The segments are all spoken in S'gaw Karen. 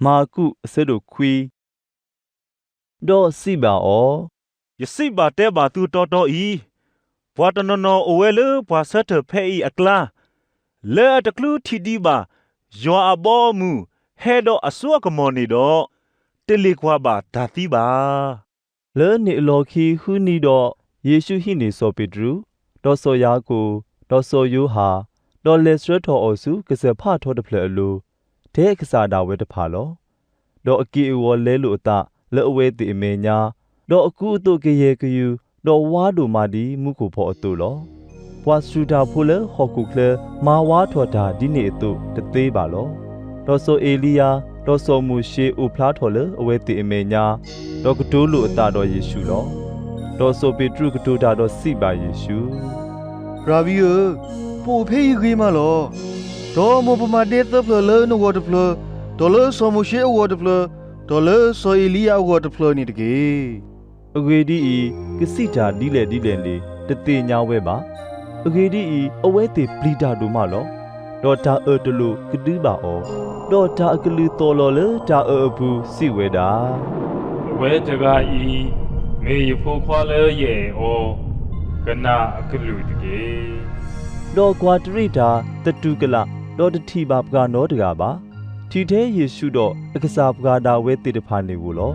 မၢ်ကူး အဆၢဒိၣ်ခွံ. ဒီးစံးဘၣ်အီၤ, ယစံးဘၣ်တဲဘၣ်သုတီတီအံၤ, ပှၤတနီၤနီၤအိၣ်ဝဲလၢပှၤဆၢထၢၣ်ဖဲအံၤအကျါ, လၢအတချုးထံၣ်ဒံးဘၣ် ယွၤအဘီအမုၢ်ဟဲဒီးအစိအကမီၤန့ၣ်ဒီး, တလ့ၣ်ကွၢ်ဘၣ်တၢ်သံဘၣ်. လၢန့ၣ်အလီၢ်ခံဃုနံၤဒီး, ယ့ၣ်ရှူးဟံးန့ၢ်စီၤပ့းတရူး, ဒီးစီၤယၤကိာ်, ဒီးစီၤယိၤဟၣ်, ဒီးလဲၤဆှၢထီၣ်အီၤဆူကစၢၢ်ဖးထီတဖျၢၣ်အလိၤ, ထဲကစၢ်ဒၣ်ဝဲတဖၣ်လီၤ. ဒီးအက့ၢ်အဂီၤလဲလိာ်အသးလၢအဝဲသ့ၣ်အမဲာ်ညါ, ဒီးအကူအသိးကယဲၢ်ကယူၤ, ဒီးဝါဒိၣ်မးဒ်မူခိၣ်ဖီအသိးလီၤ. ပှၤစူၢ်တၢ်ဖိလၢဟီၣ်ခိၣ်ချၢ မၤဝါထီၣ်တၢ်ဒ်န့ၣ်အသိးတသ့ဘၣ်လီၤ. ဒီးစီၤအ့ၤလံယၤ, ဒီးစီၤမိၤၡ့အိၣ်ဖျါထီၣ်လၢအဝဲသ့ၣ်အမဲာ်ညါ, ဒီးကတိၤလိာ်အသးဒီးယ့ၣ်ရှူးလီၤ. ဒီးစီၤပ့းတရူးကတိၤတၢ်ဒီးစံးဘၣ်ယ့ၣ်ရှူး, ရၤဘံဧၢ, ပအိၣ်ဖဲအံၤဂ့ၤမးလီၤ. ဒီးမ်ပမၤဒဲသၢဖျၢၣ်လၢနဂီၢ်တဖျၢၣ်, ဒီးလၢစီၤမိၤၡ့အဂီၢ်တဖျၢၣ်, ဒီးလၢစီၤအ့ၤလံယၤအဂီၢ်တဖျၢၣ်န့ၣ်တက့ၢ်. အဂ့ၢ်ဒ်အံၤ, ကစံးတၢ်ဒ်လဲၣ်ဒ်လဲၣ်န့ၣ် တသ့ၣ်ညါဝဲဘၣ်. အဂ့ၢ်ဒ်အံၤ, အဝဲသ့ၣ်ပျံၤတၢ်ဒိၣ်မးလီၤ. ဒီးတၢ်အၢၣ်တလိာ်ကဒုဘၣ်အီၤ, ဒီးတၢ်အကလုၢ်သီၣ်လီၤလၢတၢ်အၢၣ်အပူၤစံးဝဲဒၣ်, အဝဲတဂၤအံၤ မ့ၢ်ယဖိခွါလၢယအဲၣ်အီၤ, ကနၣ်အကလုၢ်တက့ၢ်. ဒီးကွၢ်တရံးတၢ်သတူၢ်ကလာ်, ဒီးတထံၣ်ဘၣ်ပှၤနီတဂၤဘၣ်. ထံၣ်ထဲယ့ၣ်ရှူးဒီးအကစၢ်ပှၤဒၣ်ဝဲသ့ၣ်တဖၣ်န့ၣ်ဧိၤလီၤ.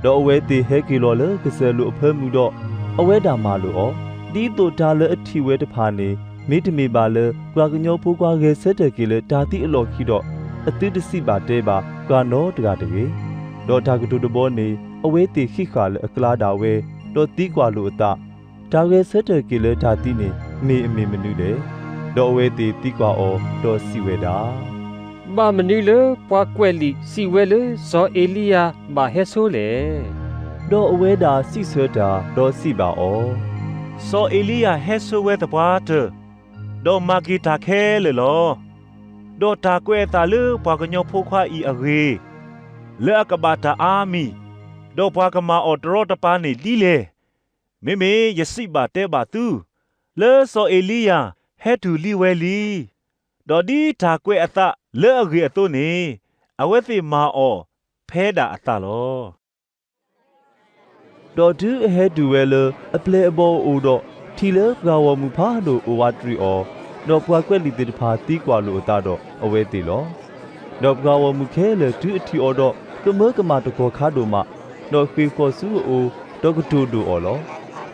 ဒီးအဝဲသ့ၣ်ဟဲက့ၤလီၤလၢကစၢၢ်လိၤအဖၢမုၢ်ဒီး, အဝဲဒၣ်မၤလိာ်အီၤ, ဒ်သိးတၢ်လၢအထံၣ်ဝဲတဖၣ်န့ၣ် မ့တမ့ၢ်ဘၣ်လၢပှၤကညီဖိခွါဂဲၤဆၢထၢၣ်က့ၤလၢတၢ်သံအလီၢ်ခံဒီး, အသုတစံးဘၣ်တဲဘၣ်ပှၤနီတဂၤတဂ့ၤ. ဒီးတၢ်ကတိၤတဘီန့ၣ် အဝဲသ့ၣ်ဃံးဃာ်လၢအကျါဒၣ်ဝဲ, ဒီးသံကွၢ်လိာ်အသး, တၢ်ဂဲၤဆၢထၢၣ်က့ၤလၢတၢ်သံန့ၣ် မ့ၢ်အမ့ၢ်မနုၤလဲၣ်. ဒီးအဝဲသ့ၣ်သံကွၢ်အီၤဒီးစံးဝဲဒၣ်, ဘၣ်မနုၤလၢပှၤကွဲးလံာ်စံးဝဲလၢစီၤအ့လံယၤဘၣ်ဟဲဆိလဲၣ်. ဒီးအဝဲဒၣ်စံးဆၢတၢ်ဒီးစံးဘၣ်အီၤ, စီၤအ့လံယၤဟဲဆိဝဲသပှၢ်တၢၢ်, ဒီးမၤက့ၤတၢ်ခဲလၢာ်လီၤ. ဒီးတၢ်ကွဲးအသးလၢပှၤကညီဖိခွါအံၤအဂ့ၢ်, လၢအကဘၣ်တၢ်အါမံၤ, ဒီးပှၤကမၤအီၤတရီတပါန့ၣ်ဒ်လဲၣ်. မ့မ့ၢ်ယစံးဘၣ်တဲဘၣ်သု, လၢစီၤအ့လံယၤဟဲတုၤလံဝဲလံ. ဒီးဒ်တၢ်ကွဲးအသးလၢအဂ့ၢ်အသိးန့ၣ်, အဝဲသ့ၣ်မၤအီၤဖဲဒၣ်အသးလီၤ. ဒီးတုၤအဟဲတုၤဝဲလၢအပျဲၢ်အဘီၣ်အအိၣ်ဒီး, ထံၣ်လၢပှၤဂီၢ်မုၢ်ဖးဒိၣ်အိၣ်ဝးတရံးအီၤ, ဒီးပှၤကွဲးလံာ်သ့ၣ်တဖၣ်သံကွၢ်လိာ်အသးဒီးအဝဲသ့ၣ်လီၤ. ဒီးပှၤဂီၢ်မုၢ်ခဲလၢာ်တုၤအထံၣ်အီၤဒီး, ကမၢကမၣ်တကီၢ်ခါဒိၣ်မး, ဒီးဃ့ၢ်ဃီၤဆူအအိၣ်, ဒီးကတိၤဒိၣ်အီၤလီၤ.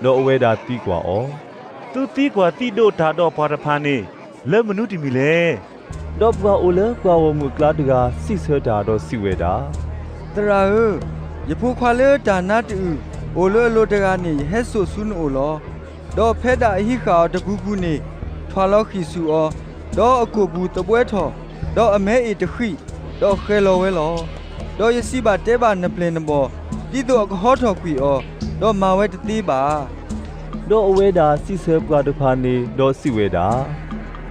ဒီးအဝဲဒၣ်သံကွၢ်အီၤ, သုသံကွၢ်သံဒိးတၢ်ဒီးပှၤတဖၣ်န့ၣ် လၢမနုၤတမံၤလဲၣ်. ဒီးပှၤအိၣ်လၢပှၤဂီၢ်မုၢ်အကျါတဂၤစံးဆၢတၢ်ဒီးစံးဝဲဒၣ်, သရၣ်ဧၢ, ယဖိခွါလၢတၢ်နါတအုၣ်အိၣ်လၢအလိၤတဂၤန့ၣ် ယဟဲစိာ်ဆူနအိၣ်လီၤ. ဒီးဖဲဒၣ်အဟံးဃာ်အီၤတပူၤပူၤန့ၣ်, ထွၣ်လီၤဃံၣ်ဆူၣ်အီၤ, ဒီးအကိာ်ပူၤသဘှဲထီၣ်, ဒီးအမဲအ့ၣ်တဃံး, ဒီးဃဲၤလီၤဝဲလီၤ. ဒီးယစံးဘၣ်တဲဘၣ်နပျဲၢ်နဘီၣ်, ဒ်သိးအကဟီထီၣ်ကွံာ်အီၤ, ဒီးမၤဝဲတသ့ဘၣ်. ဒီးအဝဲဒၣ်စံးဆၢပှၤတဖၣ်န့ၣ်ဒီးစံးဝဲဒၣ်,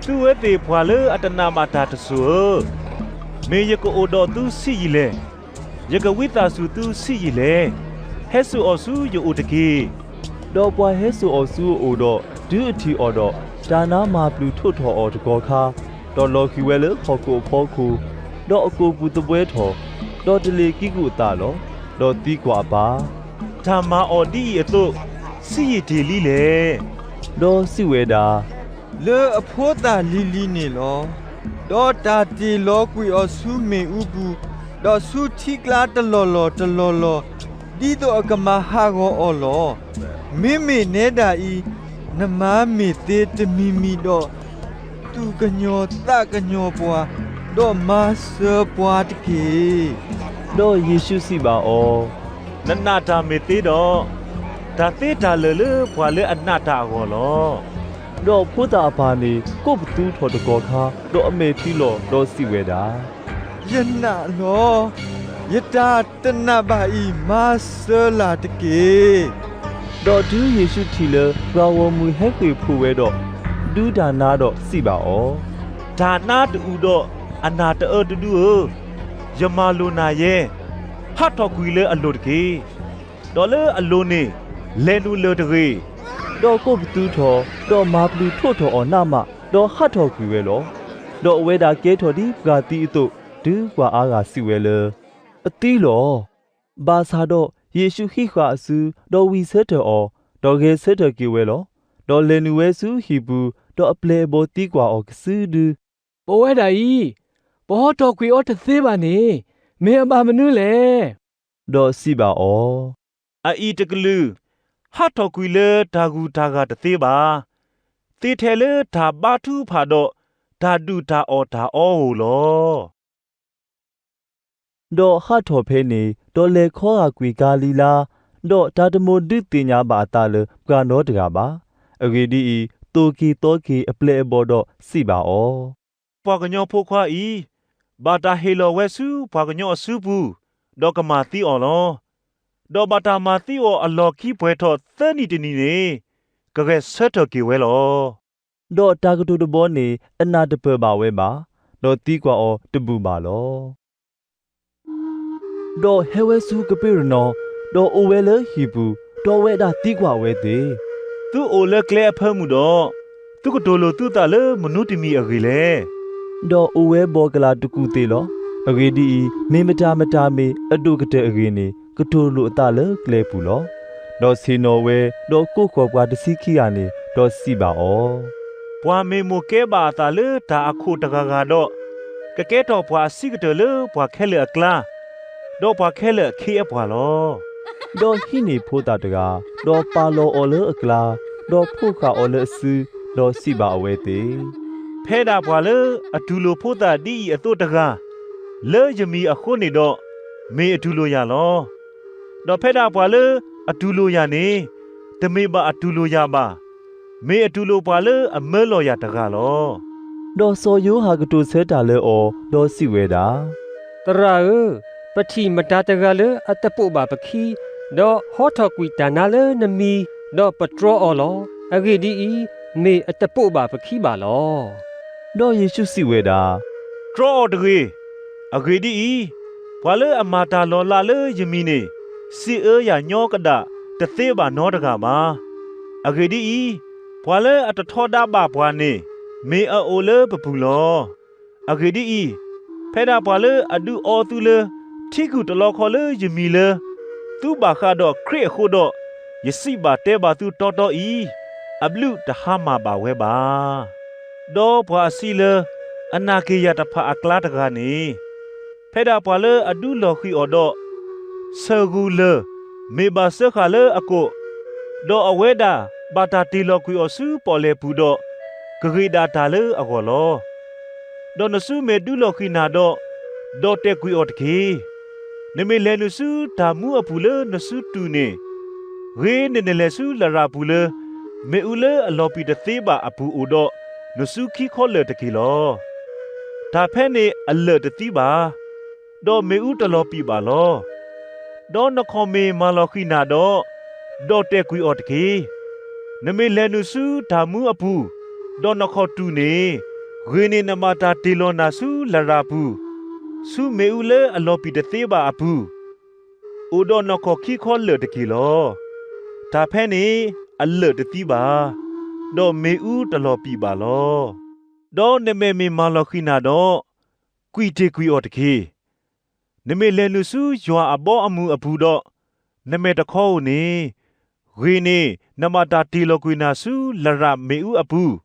သုဝဲသ့ၣ်ပှၤလၢအတနာ်ဘၣ်တၢ်တစိၤဧၢ, မ့ၢ်ယကအိၣ်ဒီးသုဆံးယံာ်လဲၣ်. ယကဝံသးစူၤသုဆံးယံာ်လဲၣ်. ဟဲစိာ်အီၤဆူယအိၣ်တက့ၢ်. ဒီးပှၤဟဲစိာ်အီၤဆူအအိၣ်ဒီး, တုၤအထံၣ်အီၤဒီး, တၢ်နါမၤပျုၤထိးထီၣ်အီၤတကီၢ်ခါ, ဒီးလီၤဃံၤဝဲလၢဟီၣ်ခိၣ်အဖီခိၣ်, ဒီးအကိာ်ပူၤသဘှဲထီၣ်, ဒီးတလ့ၤကံကူာ်အသးလီၤ. ဒီးသံကွၢ်အပၢ်, တၢ်မၤအီၤဒ်အံၤအသိး, ဆံးယံာ်တ့ၢ်လံလဲၣ်. ဒီးစံးဝဲဒၣ်, လၢအဖိသၣ်လံၤလံၤန့ၣ်လီၤ. ဒီးတၢ်တ့ၢ်လီၤကွံာ်အီၤဆူမ့ၣ်အူပူၤ, ဒီးဆူထံကျါတလီၢ်လီၢ်တလီၢ်လီၢ်, ဒ်သိးအကမၤဟးဂီၤအီၤလီၤ. မ့မ့ၢ်နဲဒၣ်အံၤ, နမၤမ့ၢ်သ့တမံၤမံၤဒီး, သူၣ်ကညီၤသးကညီၤပှၤ, ဒီးမၤစၢၤပှၤတက့ၢ်. ဒီးယ့ၣ်ရှူးစံးဘၣ်အီၤ, နနာ်တၢ်မ့ၢ်သ့ဒီး, တၢ်သ့တၢ်လၢာ်လၢပှၤလၢအနာ်တၢ်အဂီၢ်လီၤ. ဒီးဖိသၣ်အပၢ်န့ၣ်ကိးပသူထီၣ်တကီၢ်ခါ, ဒီးအမဲာ်ထံလီၤဒီးစံးဝဲဒၣ်, ယနာ်လီၤ. ယတၢ်တနာ်ဘၣ်အံၤမၤစၢၤလၢ်တက့ၢ်. ဒီးတုၤယ့ၣ်ရှူးထံၣ်လၢပှၤဂီၢ်မုၢ်ဟဲဃ့ၢ်ဖှိၣ်ဝဲဒီး, ဒူတၢ်နါဒီးစံးဘၣ်အီၤ, တၢ်နါတအုၣ်ဒီးအနာ်တအၢတဒူဧၢ, ယမၤလိာ်နၤယဲ, ဟးထီၣ်ကွံာ်လၢအလိၤတက့ၢ်. ဒီးလၢအလိၤန့ၣ်, လဲၤနုာ်လၢာ်တဂ့ၤ. ဒီးကိးပသူထီၣ်, ဒီးမၤပျုၤထိးထီၣ်အီၤနးမး, ဒီးဟးထီၣ်ကွံာ်ဝဲလီၤ. ဒီးအဝဲဒၣ်ကဲထီၣ်ဒ်ပှၤသံအသိး, တုၤပှၤအါဂၤစံးဝဲလၢ အသံလီၤ. ဘၣ်ဆၣ်ဒီးယ့ၣ်ရှူးဟံးဃာ်အစု, ဒီးဝံၣ်ဆၢထၢၣ်အီၤ, ဒီးဂဲၤဆၢထၢၣ်က့ၤဝဲလီၤ. ဒီးလဲၤနုာ်ဝဲဆူဟံၣ်ပူၤ, ဒီးအပျဲၢ်အဘီၣ်သံကွၢ်အီၤကစုဒု, ပဝဲဒၣ်အံၤ, ပဟီထီၣ်ကွံာ်အီၤတသ့ဘၣ်န့ၣ်, မ့ၢ်အဘၣ်မနုၤလဲၣ်. ဒီးစံးဘၣ်အီၤ, အအံၤတကလုာ်, ဟးထီၣ်ကွံာ်လၢတၢ်ဂုၤတၢ်ဂၤတသ့ဘၣ်. သ့ထဲလၢတၢ်ဘါထုကဖၣ်ဒီးတၢ်ဒုၣ်တၢ်အီၣ်တၢ်အီဧိၤလီၤ. ဒီးဟးထီၣ်ဖဲန့ၣ်, ဒီးလဲၤခီဂာ်ကွံာ်ကၤလံၤလါ, ဒီးတၢ်တမိၣ်ဒုးသ့ၣ်ညါဘၣ်အသးလၢပှၤနီတဂၤဘၣ်. အဂ့ၢ်ဒ်အံၤ, သိၣ်က့ၤသီက့ၤအပျဲၢ်အဘီၣ်ဒီးစံးဘၣ်အီၤ, ပှၤကညီဖိခွါအံၤ, ဘၣ်တၢ်ဟ့ၣ်လီၤဝဲဆူပှၤကညီအစုပူၤ, ဒီးကမၤသံအီၤလီၤ. ဒီးဘၣ်တၢ်မၤသံအီၤအလီၢ်ခံပှဲၤထီၣ်သၢနံၣ်တနံၣ်န့ၣ်, ကဂဲၤဆၢထၢၣ်က့ၤဝဲလီၤ. ဒီးတၢ်ကတိၤတဘီန့ၣ်အနၢ်တပၢၢ်ဘၣ်ဝဲဘၣ်, ဒီးသံကွၢ်အီၤတဘူၣ်ဘၣ်လီၤ. ဒီးဟဲဝဲဆူကပ့းရနီၣ်, ဒီးအိၣ်ဝဲလၢဟံၣ်ပူၤ, ဒီးဝဲဒၣ်သံကွၢ်ဝဲသ့ၣ်, သုအိၣ်လၢကျဲအဖၢမုၢ်ဒီး, သုကတိၤလိာ်သုသးလၢမနုၤတမံၤအဂ့ၢ်လဲၣ်. ဒီးအိၣ်ဝဲဘီၣ်ကလာ်တကူၣ်သ့ၣ်လီၤ. အဂ့ၢ်ဒ်အံၤ, မ့ၢ်မတၤမတၤမ့ၢ်အဒိၣ်ကတၢၢ်အဂ့ၢ်န့ၣ်, ကတိၤလိာ်အသးလၢကျဲပူၤလီၤ. ဒီးဆ့ၣ်နီၤဝဲ, ဒီးကိးဃီၤပှၤတဆံခံဂၤန့ၣ်, ဒီးစံးဘၣ်အီၤ, ပှၤမ့ၢ်မိၣ်ကဲဘၣ်အသးလၢတၢ်အခိၣ်တဂၤဂၤဒီး, ကကဲထီၣ်ပှၤအဆံးကတၢၢ်လၢပှၤခဲလၢာ်အကျါ, ဒီးပှၤခဲလၢာ်အခ့အပှၤလီၤ. ဒီးဟံးန့ၢ်ဖိသၣ်တဂၤ, ဒီးပာ်လီၤအီၤလၢအကျါ, ဒီးဖီၣ်ဃာ်အီၤလၢအစု, ဒီးစံးဘၣ်အဝဲသ့ၣ်, ဖဲဒၣ်ပှၤလၢအတူၢ်လိာ်ဖိသၣ်ဒ်အံၤအသိးတဂၤ, လၢယမံၤအဃိန့ၣ်ဒီး, မ့ၢ်အတူၢ်လိာ်ယၤလီၤ. ဒီးဖဲဒၣ်ပှၤလၢအတူၢ်လိာ်ယၤန့ၣ်, တမ့ၢ်ဘၣ်အတူၢ်လိာ်ယၤဘၣ်, မ့ၢ်အတူၢ်လိာ်ပှၤလၢအမၢလီၤယၤတဂၤလီၤ. ဒီးစီၤယိၤဟၣ်ကတိၤဆၢတၢ်လၢအီၤ, ဒီးစံးဝဲဒၣ်, သရၣ်ဧၢ, ပထံၣ်မတၤတဂၤလၢအတပိာ်ဘၣ်ပခံ, ဒီးဟီထီၣ်ကွံာ်တၢ်နါလၢနမံၤ, ဒီးပတြီအီၤလီၤ. အဂ့ၢ်ဒ်အံၤ, မ့ၢ်အတပိာ်ဘၣ်ပခံဘၣ်လီၤ. ဒီးယ့ၣ်ရှူးစံးဝဲဒၣ်, တြီအီၤတဂ့ၤ. အဂ့ၢ်ဒ်အံၤ, ပှၤလၢအမၤတၢ်လီၤလးလၢယမံၤန့ၣ်, စံးအၢယၤညီကဒၣ်တသ့ဘၣ်နီတဂၤဘၣ်. အဂ့ၢ်ဒ်အံၤ, ပှၤလၢအတထီဒါဘၣ်ပှၤန့ၣ်, မ့ၢ်အအိၣ်လၢပပူၤလီၤ. အဂ့ၢ်ဒ်အံၤ, ဖဲဒၣ်ပှၤလၢအဒုးအီသုလၢ ထံကူၣ်တလီခီလၢယမံၤလၢ သုဘၣ်ဃးဒီးခရံာ်အဃိဒီး, ယစံးဘၣ်တဲဘၣ်သုတီတီအံၤ, အဘျုးတဟါမၢ်ဘၣ်ဝဲဘၣ်. ဒီးပှၤအဆံးလၢအနာ်က့ၤယၤတဖၣ်အကျါတဂၤန့ၣ်, ဖဲဒၣ်ပှၤလၢအဒုးလီၤဃံၤအီၤဒီး, ဆၢၣ်ဂူာ်လၢၢ်မ့ၢ်ဘၣ်စၢဃာ်လၢအကိာ်, ဒီးအဝဲဒၣ်ဘၣ်တၢ်တ့ၢ်လီၤကွံာ်အီၤဆူပီၣ်လဲၣ်ပူၤဒီး, ကဂ့ၤဒၣ်တၢ်လၢအဂီၢ်လီၤ. ဒီးနစုမ့ၢ်ဒုးလီၤဃံၤနၤဒီး, ဒီၣ်တဲာ်ကွံာ်အီၤတက့ၢ်. နမ့ၢ်လဲၤနုာ်ဆူတၢ်မူအပူၤလၢနစုတူၢ်န့ၣ်, ဂ့ၤန့ၢ်နလဲၤဆူလရာ်ပူၤလၢ မ့ၣ်အူလၢအလီၤပံာ်တသ့ဘၣ်အပူၤအိၣ်ဒီးနစုခံခီလၢာ်တက့ၢ်လီၤ. တၢ်ဖဲန့ၣ်အလၢာ်တသံဘၣ်, ဒီးမ့ၣ်အူတလီၤပံာ်ဘၣ်လီၤ. ဒီးနခီၣ်မ့ၢ်မၤလီၤဃံၤနၤဒီး, ဒီၣ်တဲာ်ကွံာ်အီၤတက့ၢ်. နမ့ၢ်လဲၤနုာ်ဆူတၢ်မူအပူၤ, ဒီးနခီၣ်တူၢ်န့ၣ်, ဂ့ၤန့ၢ်နဘၣ်တၢ်တ့ၢ်လီၤနၤဆူလရာ်ပူၤ, ဆူမ့ၣ်အူလၢအလီၤပံာ်တသ့ဘၣ်အပူၤ, အိၣ်ဒီးနခီၣ်ခံခီလၢာ်တက့ၢ်လီၤ. တၢ်ဖဲန့ၣ်အလၢာ်တသံဘၣ်, ဒီးမ့ၣ်အူတလီၤပံာ်ဘၣ်လီၤ. ဒီးနမဲာ်မ့ၢ်မၤလီၤဃံၤနၤဒီး, ကွံာ်တ့ၢ်ကွံာ်အီၤတက့ၢ်. နမ့ၢ်လဲၤနုာ်ဆူယွၤအဘီအမုၢ်အပူၤဒီး, နမဲာ်တခီဧိၤန့ၣ်, ဂ့ၤန့ၢ်နဘၣ်တၢ်တ့ၢ်လီၤကွံာ်နၤဆူလရာ်မ့ၣ်အူအပူၤ,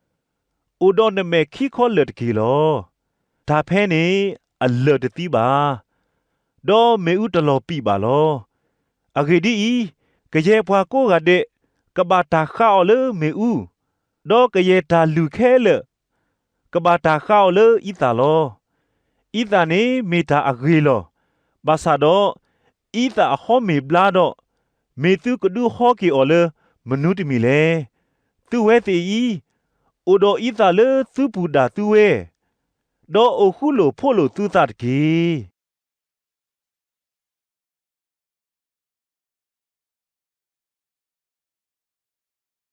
အိၣ်ဒီးနမဲာ်ခံခီလၢာ်တက့ၢ်လီၤ. တၢ်ဖဲန့ၣ်အလၢာ်တသံဘၣ်, ဒီးမ့ၣ်အူတလီၤပံာ်ဘၣ်လီၤ. အဂ့ၢ်ဒ်အံၤ, ကယဲၢ်ပှၤကိးဂၤဒဲးကဘၣ်တၢ်ဃးအီၤလၢမ့ၣ်အူ, ဒီးကယဲၢ်တၢ်လုၢ်ခဲလၢာ် ကဘၣ်တၢ်ဃးအီၤလၢအံသၣ်လီၤ. အံသၣ်န့ၣ်မ့ၢ်တၢ်အဂ့ၤလီၤ. ဘၣ်ဆၣ်ဒီး, အံသၣ်အဟီမ့ၢ်ဘျါဒီး, မ့ၢ်သုကဒုးဟီက့ၤအီၤလၢမနုၤတမံၤလဲၣ်. သုဝဲသ့ၣ်အံၤ, အိၣ်ဒီးအံသၣ်လၢသုပူၤဒၣ်သုဝဲ, ဒီးအိၣ်ဃူလိာ်ဖိးလိာ်သုသးတက့ၢ်.